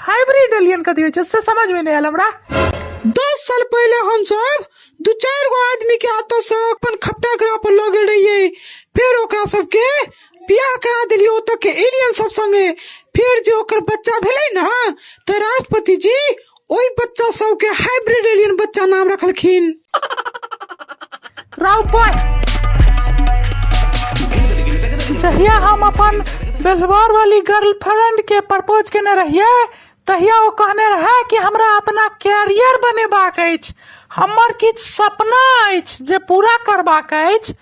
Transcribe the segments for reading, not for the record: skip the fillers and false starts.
Hybrid alien कथी होइ छै से समझमे नहि आयल हमरा। 10 साल पहिले हमसब 2-4 गो आदमी के हाथों से अपन खपटा ग्रह पर लऽ गेल रहियै, फेर ओकरा सबके बियाह करा देलियै ओतऽ के एलियन सब संगे। फेर जे ओकर बच्चा भेलै ने तऽ राष्ट्रपति जी ओहि बच्चा सबके हाइब्रिड एलियन बच्चा नाम रखलखिन। राव बॉय, जहिया हम अपन बेलवार वाली गर्लफ्रेंड के प्रपोज केने रहियै तहिया ओ कहने रहे कि हमरा अपना कैरियर बनेबाक अछि, हमर किछु सपना अछि जे पूरा करबाक अछि।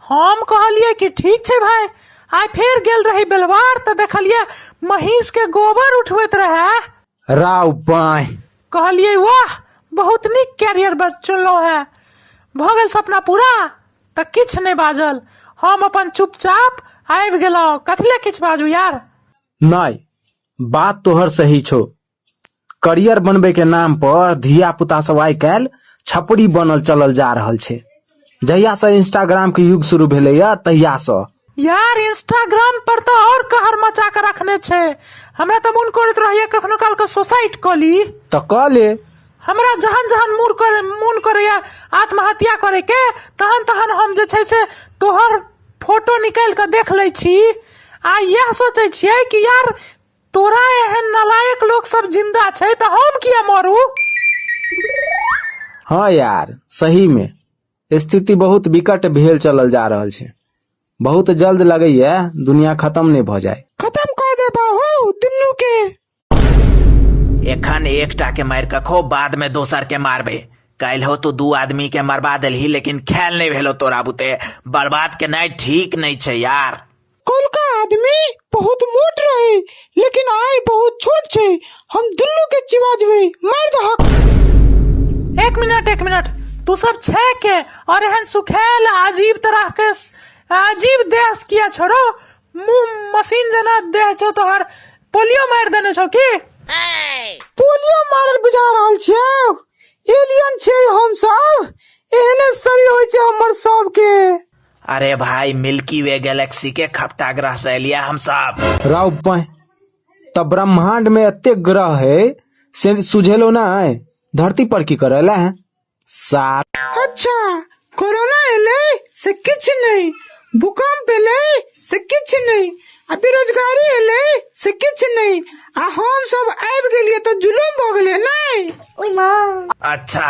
हम कहलियै कि ठीक छै भाई। आइ फेर गेल रही बेलवार तऽ देखलियै महींस के गोबर उठबैत रहे। राव बाँहि। कहलियै वाह, बहुत नीक कैरियर चुनलहुँ हेँ, भऽ गेल सपना पूरा। तऽ किछु नहि बाजल, हम अपन चुपचाप आबि गेलहुँ। कथी लए किछु बाजू यार। नहि, बात तोहर सही छौ। करियर बनबै के नाम पर धिया पुता सब आइ काल्हि छपरी बनल चलल जा रहल छै। जहिया से इंस्टाग्राम के युग शुरू भेलैया तहिया से। यार इंस्टाग्राम पर तऽ और कहर मचा के रखने छै। हमरा तऽ मोन करैत रहैया कखनो काल के सुसाइड कऽ ली। तऽ कऽ ले। हमरा जहन जहन मोन करैया आत्महत्या करे के तहन तहन हम जे छै से तोहर फोटो निकालि कऽ देख लै छी आ इएह सोचै छियै कि यार तोरा एहन नालायक लोक सब जिंदा छै तऽ हम किया मरू। हाँ यार, सही में स्थिति बहुत विकट भेल चलल जा रहल छै। बहुत जल्द लगैया दुनिया खत्म नहि भऽ जाय। खत्म कऽ दे बाहू दुनू के। एखन एकटा के मारि कऽ खो, बाद में दोसर के मारबे। काल्हि हो तू 2 आदमी के मरबा देलही लेकिन खेल नहीं भेलो तोरा बुते। बर्बाद के नहीं ठीक नहीं छै यार। कौलका आदमी बहुत मोट रहे लेकिन आइ बहुत छोट छै, हम दुनू के चिबा जेबै, मार दहक। एक मिनट एक मिनट, तू सब छै के और एहन सुखेल अजीब तरह के अजीब देह किया छोड़ो? मुंह मशीन जना देह छौ तोहर, पोलियो मारि देने छौ की? पोलियो मारल बुझा रहल छियौ? एलियन छियै हम सब, एहने शरीर होइ छै हमर सबके। अरे भाई, मिल्की वे गैलेक्सी के खपटा ग्रह से एलिया हम सब। राव बाँहि, तब ब्रह्मांड में एते ग्रह है से सुझेलो ना है, धरती पर की करे ला है सार। अच्छा, कोरोना एलै से किछु नहि, भूकंप एलै से किछु नहि, आ बेरोजगारी एलै से किछु नहि, आ हम सब आबि गेलियै तऽ जुलुम भऽ गेलै नहि? ओय माँ। अच्छा,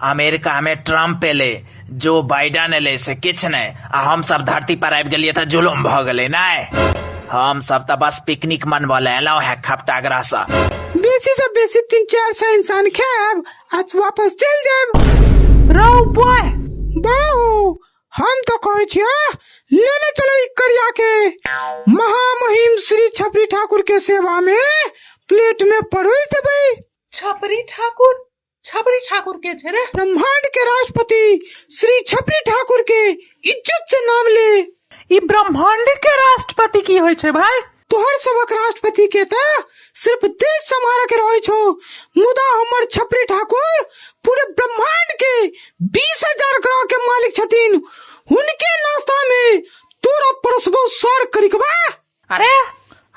अमेरिका में ट्रम्प एलै, जो बाइडन एलै से किछु नहि, आ हम सब धरती पर आबि गेलियै तऽ जुलुम भऽ गेलै नहि? हम सब तऽ बस पिकनिक मनबऽ लए एलहुँ हेँ खपटा ग्रह सँ। बेसी सँ बेसी 3-4 सए इंसान खायब आ वापस चलि जायब। रौ बॉय। बाहू, हम तऽ कहै छियौ लेने चलो ई करिया के महामहिम श्री छपरी ठाकुर के सेवा में प्लेट में परोस देबै। छपरी ठाकुर? छपरी ठाकुर के छै रे? ब्रह्मांड के राष्ट्रपति श्री छपरी ठाकुर के इज्जत से नाम ले। ई ब्रह्मांड के राष्ट्रपति की होइ छै भाई? तोहर सबक राष्ट्रपति के तऽ सिर्फ देश सम्हारे के रहै छौ, मुदा हमर छपरी ठाकुर पूरे ब्रह्मांड के 20,000 ग्रह के मालिक छथिन। हुनके नाश्ता में तोरा परसबो सर करिकबा। अरे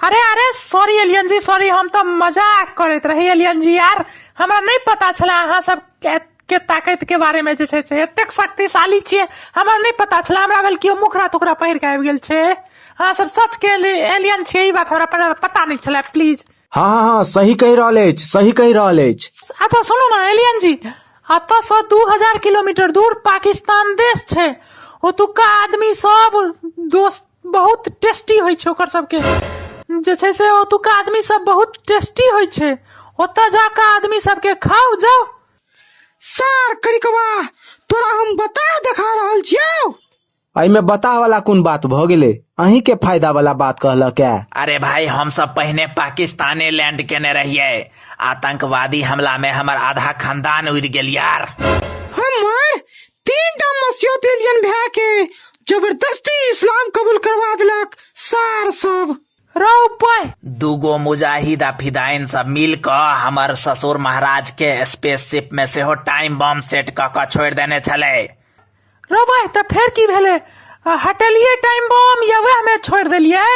अरे अरे, सॉरी एलियन जी, सॉरी, हम तऽ मजाक करैत रही एलियन जी यार। हमरा नहि पता छला अहाँ सब के ताकत के बारे में जे छै से एतेक शक्तिशाली छियै, हमरा नहि पता छला। हमरा भेल केओ मुखरा तुखरा पहिर के आबि गेल छै। अहाँ सब सच के एलियन छियै ई बात हमरा पता नहि छला, प्लीज। हाँ हाँ हाँ, सही कहि रहल अछि, सही कहि रहल अछि। अच्छा सुनू ना एलियन जी, एतऽ सँ 2000 किलोमीटर दूर पाकिस्तान देश छै, ओतुका आदमी सब दोस्त बहुत टेस्टी होइ छै, ओकर सबके जे छै से ओतुका आदमी सब बहुत टेस्टी होइ छै, ओतऽ जाकऽ आदमी सबके खाउ जाउ। सार करिकवा, तोरा हम बता देखा रहल छियौ। एहिमे बता वाला कोन बात भऽ गेलै? अहीं के फायदा वाला बात कहलक है। अरे भाई, हम सब पहिने पाकिस्ताने लैंड केने रहियै, आतंकवादी हमला में हमर आधा खानदान उड़ि गेल यार। हमर 3टा मसियौत एलियन भए के जबरदस्ती इस्लाम कबूल करवा देलक सार सब। रौ पाय। 2 मुजाहिद आ फिदाइन सब मिल कऽ हमर ससुर महाराज के स्पेसशिप में सेहो टाइम बम सेट कऽ कऽ छोड़ि देने छलै। रौ पाय, तऽ फेर की भेलै? हटेलियै टाइम बम या वएह में छोड़ि देलियै?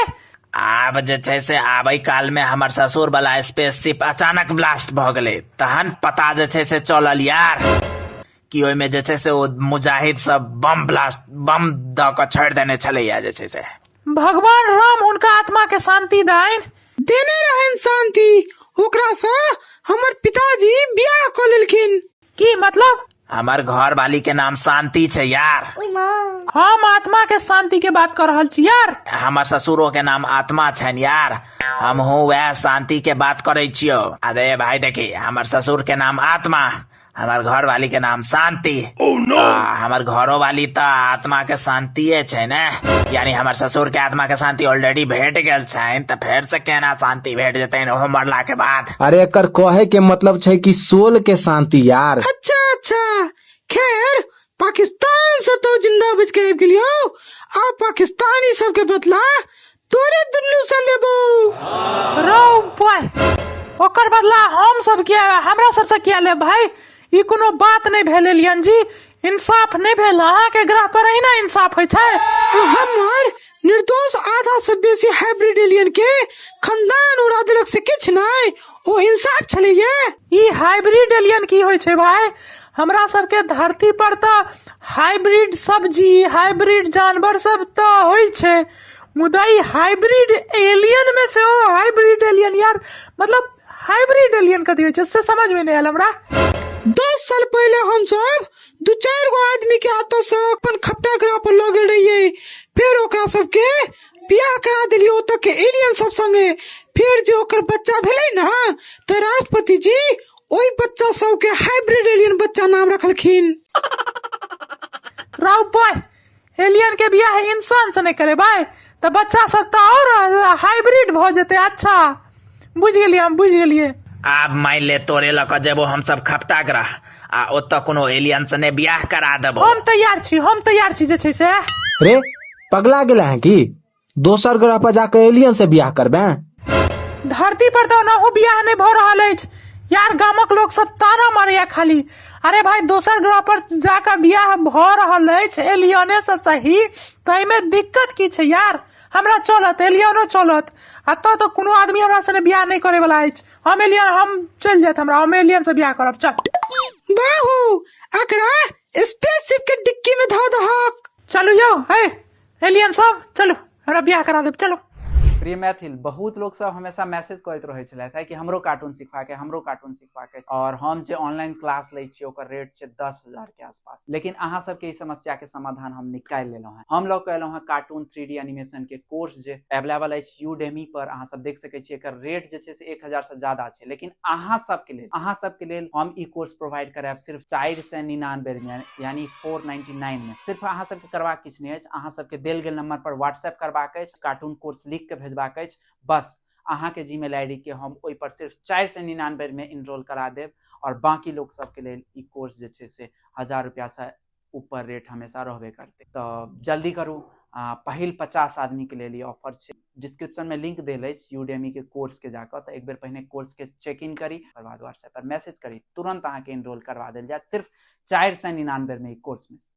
आब जे छै से आबै काल में हमर ससुर वाला स्पेसशिप अचानक ब्लास्ट भऽ गेलै, तहन पता जे छै से चलल यार कि ओहिमे जे छै से ओ मुजाहिद सब बम ब्लास्ट बम दऽ कऽ छोड़ि देने छलैया जे छै से। भगवान राम हुनका आत्मा के शांति दैन। देने रहनि शांति, ओकरासँ हमर पिताजी बियाह कऽ लेलखिन। की मतलब? हमर घर वाली के नाम शांति छै यार। हम आत्मा के शांति के बात कर रहल छी यार। हमर ससुरो के नाम आत्मा छनि यार, हमहूँ वएह शांति के बात करै छियौ। अरे भाई देखी, हमर ससुर के नाम आत्मा, हमर घर वाली के नाम शांति। आ, हमर घरो वाली तऽ आत्मा के शांतिये छै ने, यानी हमर ससुर के आत्मा के शांति ऑलरेडी भेट गेल छनि, तऽ फेर से केना शांति भेट जेतनि ओहो मरला के बाद? अरे एकर कहे के मतलब छै कि सोल के शांति यार। अच्छा अच्छा, खैर पाकिस्तान से तो जिंदा बच के आबि गेलियो, आ पाकिस्तानी सबके बदला तोरे दुनू से लेबो। रौ बॉय, ओकर बदला हम सब किया, हमरा सबसे किया लेब भाई? ई कोनो बात नहि भेल एलियन जी, इंसाफ नहि भेल। अहाँके ग्रह पर एहिना इंसाफ होइ छै? हमर निर्दोष आधा से बेसी हाइब्रिड एलियन के खानदान उड़ा देलक से किछु नहि, ओ इंसाफ छलैया? ई हाइब्रिड एलियन की होइ छै भाई? हमरा सबके धरती पर तऽ हाइब्रिड सब्जी, हाइब्रिड जानवर सब तऽ होइ छै, मुदा ई हाइब्रिड एलियन में सेहो हाइब्रिड एलियन यार, मतलब हाइब्रिड एलियन कथी होइ छै से समझ में नहि आयल हमरा। 10 साल पहिले हम सब 2-4 गो आदमी के हाथों से अपन खपटा ग्रह पर लऽ गेल रहियै, फेर ओकरा सबके बियाह करा देलियै ओतऽ के एलियन सब संगे। फेर जे ओकर बच्चा भेलै ने, तऽ राष्ट्रपति जी ओहि बच्चा सबके हाइब्रिड एलियन बच्चा नाम रखलखिन। राउ बॉय, एलियन के बियाह इंसान से नहि करेबै तऽ बच्चा सब तऽ और हाइब्रिड भऽ जेतै। अच्छा बुझि गेलियै, हम बुझि गेलियै। आब मान ले तोरे लऽ कऽ जेबो हमसब खपटा ग्रह, आ ओतऽ कोनो एलियन से ने बियाह करा देबो। हम तैयार छी, हम तैयार छी जे छै से। रे पगला गेला है की? दोसर ग्रह पर जाके एलियन से बियाह करबे? धरती पर तऽ ओनाहु बियाह नहि भऽ रहल अछि यार, गामक लोक सब ताना मारैया खाली। अरे भाई, दोसर ग्रह पर जाकऽ बियाह भऽ रहल अछि एलियने से सही, ताहिमे दिक्कत की छै यार? हमरा चलत, एलियनो चलत। एतऽ तऽ कोनो आदमी हमरा सने बियाह नहि करे वाला अछि। हम एलियन, हम चलि जायत हमरा, हम एलियन से बियाह करब। चल बाहू, एकरा स्पेसशिप के डिक्की में धऽ दहक। चलू यौ, हे एलियन सब, चलू हमरा बियाह करा देब, चलू। प्रिय मैथिल, बहुत लोग सब हमेशा मैसेज करैत रहै छलथि है कि हमरो कार्टून सिखबाके, हमरो कार्टून सिखबाके, और हम जे ऑनलाइन क्लास लै छियै ओकर रेट छै 10,000 के आसपास। लेकिन अहाँ सबके ई समस्या के समाधान हम निकालि लेलहुँ हैं। हम लऽ के एलहुँ हैं कार्टून 3D animation के कोर्स जे अवेलेबल अछि यूडेमी पर, अहाँ सब देख सकै छियै। एकर रेट जे छै से 1000 से ज्यादा छै, लेकिन अहाँ सबके लेल हम ई कोर्स प्रोवाइड करायब सिर्फ 499 में, यानी 499 में। सिर्फ अहाँ सबके करबाक किछु नहि अछि, अहाँ सबके देल गेल नंबर पर व्हाट्सएप करबाक अछि, कार्टून कोर्स लिख के भेजबाक अछि, बस अहाँके जीमेल I D के हम ओहि पर सिर्फ 499 में इनरोल करा देब। और बाकी लोग सबके लेल ई कोर्स जे छै से 1000 रुपया से ऊपर रेट हमेशा रहबे करतै। तऽ जल्दी करू, पहिल 50 आदमी के लेल ई ऑफर छै। डिस्क्रिप्शन में लिंक देल अछि यूडेमी के कोर्स के, जाकऽ तऽ एक बेर पहिने कोर्स के चेक इन करी, ओकर बाद व्हाट्सएप पर मैसेज करी, तुरंत अहाँके इनरोल करवा देल जायत सिर्फ 499 में ई कोर्स में।